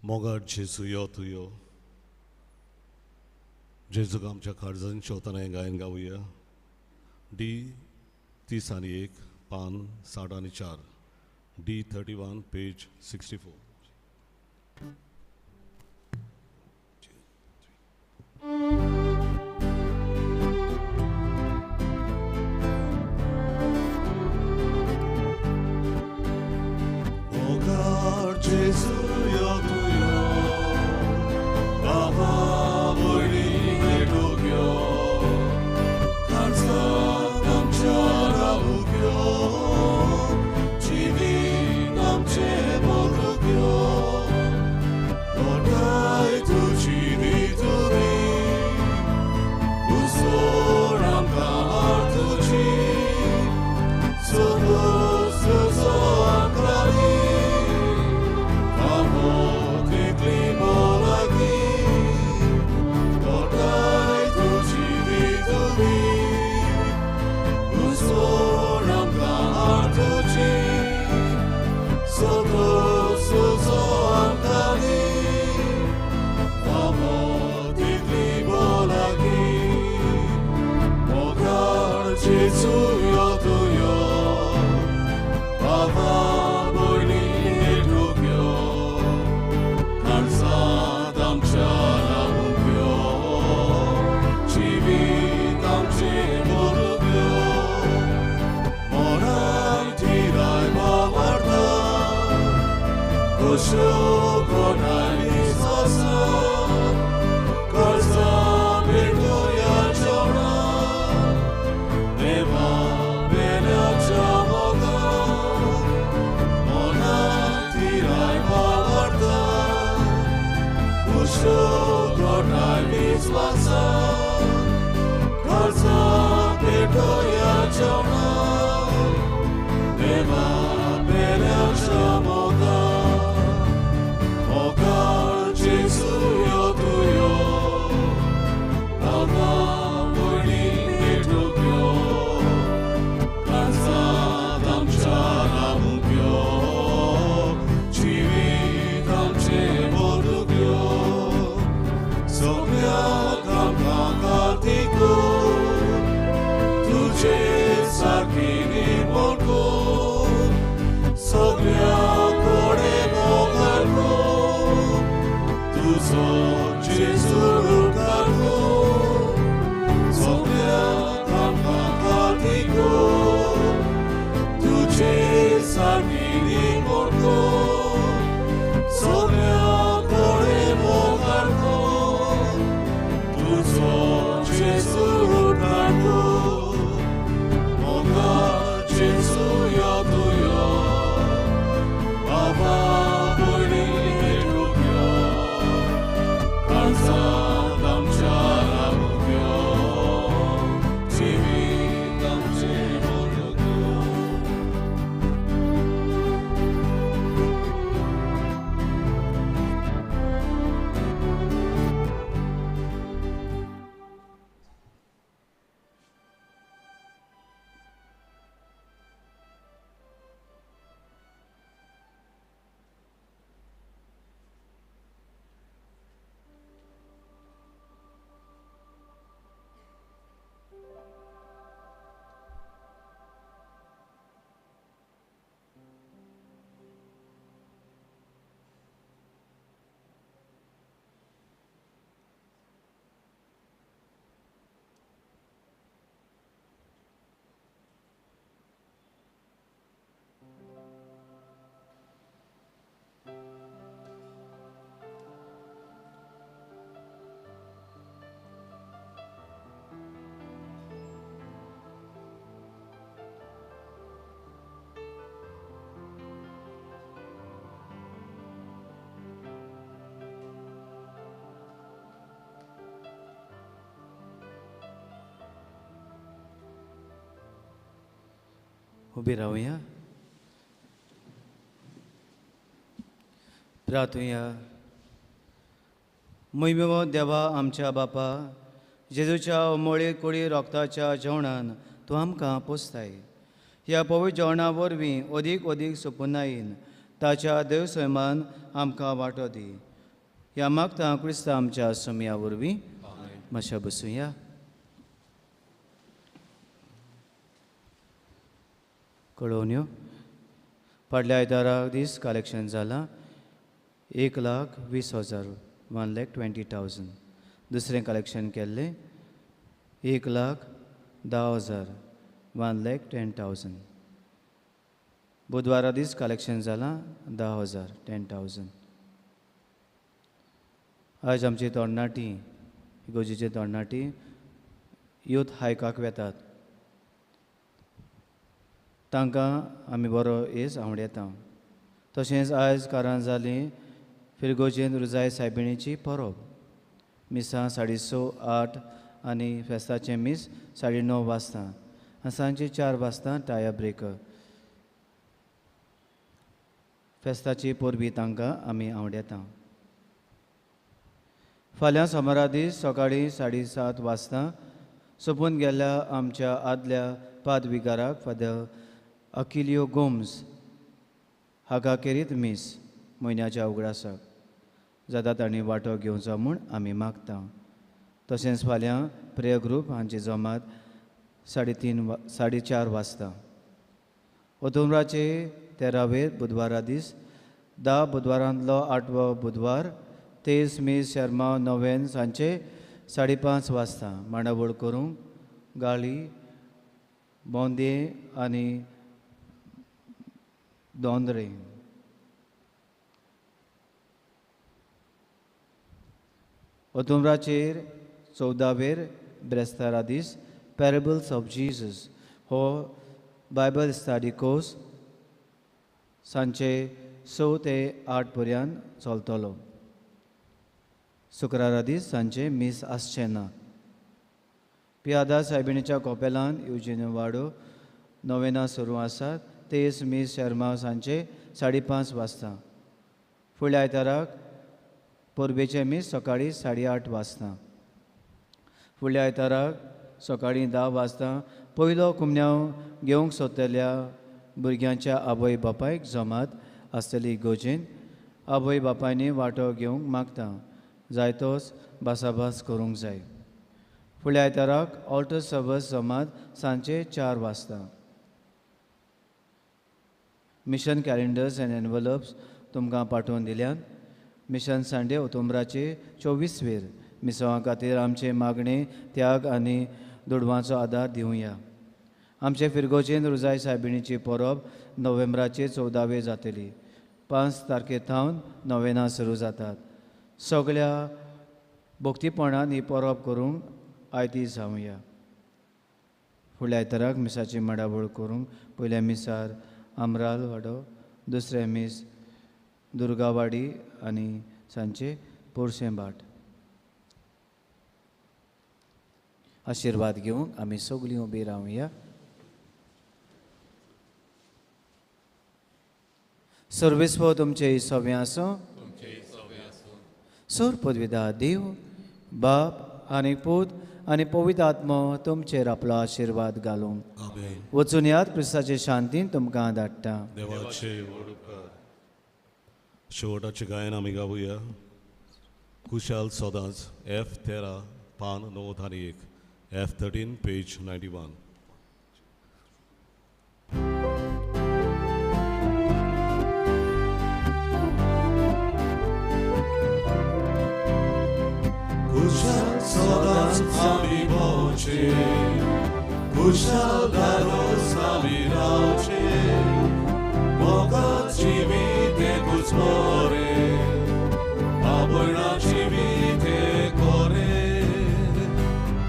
मोगाळ जेजू यो तूं यो. जेजूक आमच्या काळजान शेवतना हें गायन गावया. डी 31, पान 64, डी 31, पेज 64. मोगाळ जेजू यो तूं यो, बाबा भयणी भेटूंक यो, काळजांत आमच्या रावूंक यो, जिवीत आमचें बदलूंक यो, घोटाय तुजी दितली, उसोड आमकां हाड तुजी, सदोस तुजो आमकां दी, फावो तितली मोलागी, घोटाय तुजी दितली, उसोड आमकां हाड तुजी, सदोस तुजो आमकां दी, फावो तितली मोलागी. मोगाळ जेजू यो तूं यो, बाबा भयणी भेटूंक यो, काळजांत आमच्या रावूंक यो, जिवीत आमचें बदलूंक यो, मनाक थिराय भावार्था, खोश्यो घोटाय विस्वासा, काळजां भेटूया जेवणाक, देवा पेल्याच्या मोगान, मनाक थिराय भावार्था, खोश्यो घोटाय विस्वासा, काळजां भेटूया जेवणाक, देवा पेल्याच्या मोगान. मोगाळ जेजू यो तूं यो, बाबा भयणी भेटूंक यो, काळजांत आमच्या रावूंक यो, जिवीत आमचें बदलूंक यो, सगळ्याक आमकां कार्तीक कर, तुजे सारकी निर्मळ कर, सगळ्या कडेन मोगाळ कर, तुजो जेजू उपकार कर, सगळ्याक आमकां कार्तीक कर, तुजे सारकी निर्मळ कर, सगळ्या कडेन मोगाळ कर, तुजो जेजू उपकार कर. मोगाळ जेजू यो तूं यो, बाबा भयणी भेटूंक यो, काळजांत आमच्या रावूंक यो, जिवीत आमचें बदलूंक यो. उबी रावया. प्रार्थुया. मोहिमेवो देवा आमच्या बापा, जेजूच्या उमळे कुडी रोगताच्या जेवणान तूं आमकां पोसताय. ह्या पवित्र जेवणा वरवीं अदीक अदीक सोपुनायेन ताच्या देव सैमान आमकां वांटो दी. ह्या मागता क्रिस्ता आमच्या सोमया वरवीं. मातशें बसुया. कळोवन्यो फाटल्या आयतारा दीस कलेक्शन जालां 1,20,000, 1,20,000. दुसरें कलेक्शन केल्लें 1,10,000, 1,10,000. बुधवारा दीस कलेक्शन जालां 10,000, 10,000. आयज आमची तरणाटी इगोर्जेची तरणाटी यूथ हायकाक वेतात, तांकां आमी बरो येस आवडयता. तशेंच आयज कारां जाली फिरगोजेन रुजाय सायबिणीची परब, मिसां 6:30 8 आनी फेस्ताचें मीस 9:30 वाजता आनी सांजचे 4 वाजता टाया ब्रेकर. फेस्ताची परबी तांकां आमी आवडयता. फाल्यां सोमारा दीस सकाळीं 7:30 वाजता सोंपून गेल्ल्या आमच्या आदल्या पादविगाराक फादर अकिलियो गोम्स हाका केरीत मीस म्हयन्याच्या उगडासाक जाता तांणी वांटो घेवचो म्हूण आमी मागता. तशेंच फाल्यां प्रेयर ग्रूप हांची जमात 3:30 4:30 वाजता. ओतोंबराचे 13वेर बुधवारा दीस 10 बुधवारांतलो 8वो बुधवार 23 मीस शर्मा नोवेन सांजचे 5:30 वाजता मांडावळ करूंक गाळी बोंदे आनी दोंदरे. ओतोंबराचेर 14वेर ब्रेस्तारा दीस पॅरेबल्स ऑफ जीजस हो बायबल स्टडी कोर्स सांजचे 6 ते 8 पर्यंत चलतलो. शुक्रारा दीस सांजचे मीस आसचें ना. पियादा सायबिणीच्या कोपेलान युजिन वाडो नोवेना सुरू आसात. 23 मीस शर्मा सांजचे 5:30 वाजता. फुडल्या आयताराक परबेचें मीस सकाळीं 8:30 वाजता. फुडल्या आयताराक सकाळीं 10 वाजता पयलो कुमन्यांव घेवंक सोदतल्या भुरग्यांच्या आवय बापायक जमात आसतली. इगोर्जेन आवय बापायनी वांटो घेवंक मागता जायतोच भासाभास करूंक जाय. फुडल्या आयताराक ऑल्टर सर्वीस जमात सांजचे 4 वाजता. मिशन कॅलेंडर्स आनी एनवलप्स तुमकां पाठोवन दिल्यात. मिशन संडे ओतोंबराचे 24वेर मिसांवा खातीर आमचे मागणे त्याग आनी दुडवांचो आदार दिवया. आमचे फिरगोजेन रुजाय सायबिणीची परब नोव्हेंबराचे 14वेर जातली. 5 तारखे थावन नोवेनां सुरू जातात. सगळ्या भक्तीपणान ही परब करूंक आयती जावया. फुडल्या आयताराक मिसाची माडावळ करूंक पयल्या मिसार आमराल वाडो, दुसरें मीस दुर्गावाडी आनी सांजचे पोरसें भाट. आशिर्वाद घेवंक आमी सगळीं उबी रावया. सर्वेस्व तुमचे सवे आसूं. सोर पदवीदा देव बाप आनी पूत आनी पवित्र आत्मो तुमचेर आपलो आशिर्वाद घालूंक. वचून याद क्रिस्ताचे शांतीन तुमकां धाडटा. देवाचे व्हड उपकार. शेवटाचें गायन आमी गावया. कुशाल सदांच F13 पान 91, F13 page 91. कुशाल सदांच आमी भोंवचे, कुशाल दादोस आमी रावचे, मोगान जिवीत एकूच बरें, आवयणा जिवीत कोरें.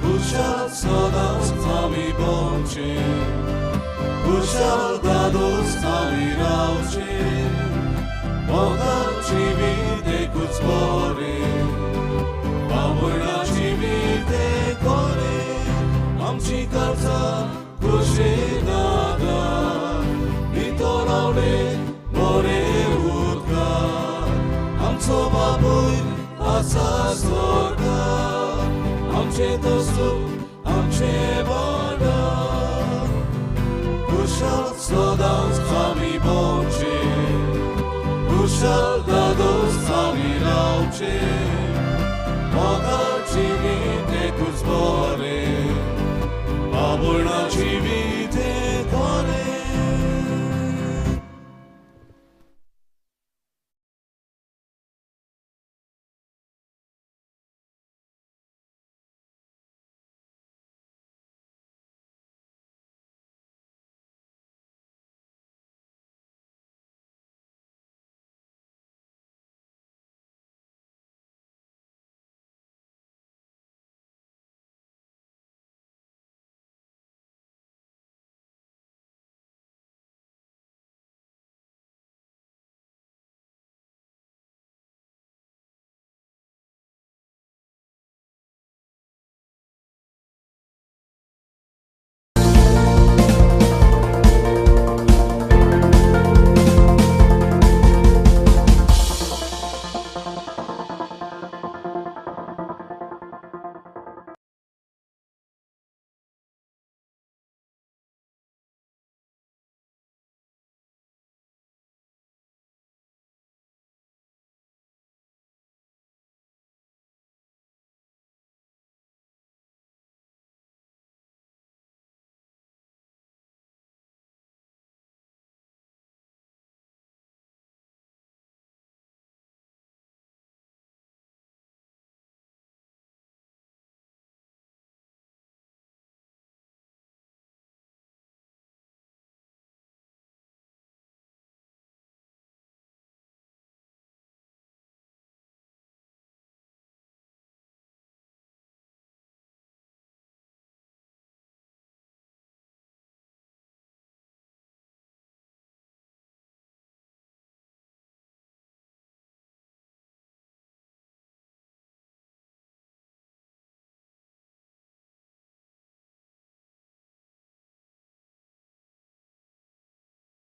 कुशाल सदांच आमी भोंवचे, कुशाल दादोस आमी रावचे, मोगान जिवीत एकूच बरें, आवयणा जिवीत कोरें. आमची काळजां खोशेन आदार, भितर रावले बरें उदकार. आमचो बापूय आसा स्वर्गार, आमचें तसूं आमचें भांडार. कुशाल सदांच आमी भोंवचे, कुशाल